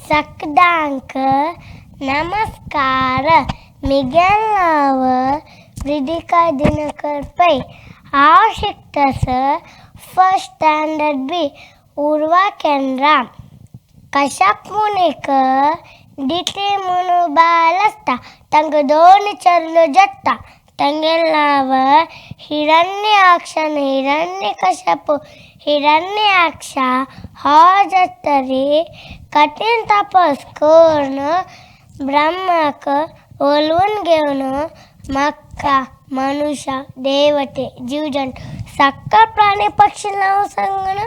सकदांक नमस्कार. मिगेल नांव रिदिका दिनकर पै. हांव शिकतासर फर्स्ट स्टँडर्ड बी उर्वा केंद्रा. कश्यप मुनीक दिती म्हणून बायल आसता. तांकां दोन चेडलो जाता. तांगेलें नांव हिरण्याक्ष आनी हिरण्यकश्यप. हिरण्याक्ष हो जातरी कठीण तपस करून ब्रह्माक ओलवून घेवन म्हाका मनुष्य देवते जीवजंतू सक्कल प्राणी पक्षी नांव सांगून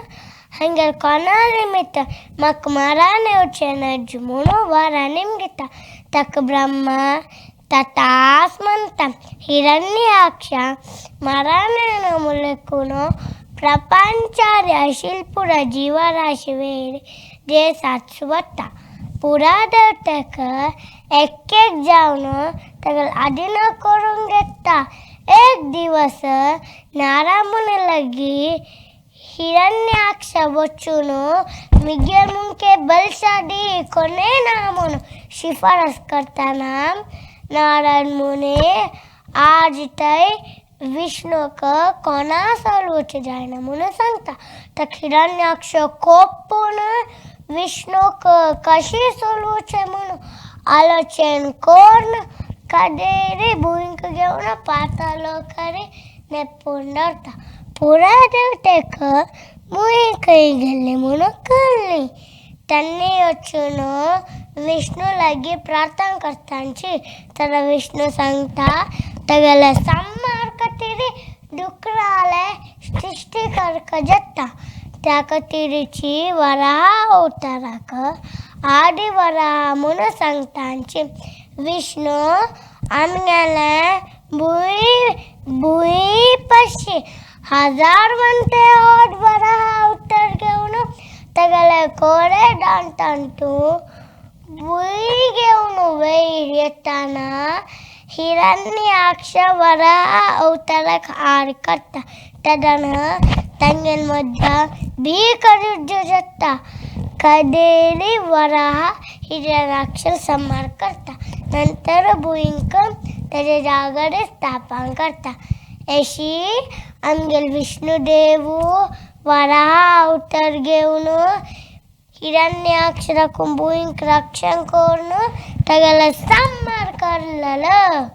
हांगेर कोणा निमित्त म्हाका मरण येवचें नज म्हणून वरां निमगिता. ताका ब्रह्मा तथास म्हणटा. हिरण्याक्ष मरण येना म्हूण लेखून प्रपंचारी आशिल्ले जिवराशी वयर देशांत वता. पुरा देवतेक एक एक जावन तागेलें आदिन करून घेता. एक दिवस नारद लागीं हिरण्याक्ष वचून मिगेल मुंके बलशाली कोणें ना म्हणून शिफारस करतना नारायण मुनी आज थंय विष्णूक कोणा सोलवचें जायना म्हणून सांगता. तर हिरण्याक्ष कोपून विष्णूक कशी सोलवचें म्हणून आलोचन करून कादेरी भुंयक घेवन पाताळ लोकांनी नेपून दवरता. पुरा देवतेक भूंय खंय गेल्ली म्हणून कळ्ळी. तांणी वचून विष्णू लागीं प्रार्थना करतांची. तर विष्णू सांगता तागेले संहार खातीर डुकराले सृश्टी करक जाता. त्या खातीरची वराह अवताराक आदि वराह म्हणून सांगतांची. विष्णू आमगेले भूंय भूंय पाशी हजार वंते ओट वराह अवतार घेवन तागेले कोरे दांतांतू भूंय घेवन वयर येताना हिरण्याक्ष वराह अवताराक हार करता. तेन्ना तांगेले मद्दां भीकर युद्ध जाता. कदेरी वराह हिरण्याक्ष संहार करता. नंतर भुंयक ताजे जाग्यार स्थापन करता. अशी आमगेले विष्णुदेव वराह अवतार घेवन हिरण्याक्षराक भुंयक रक्षण करून तागेलो संहार करलेलो.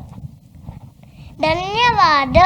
धन्यवाद.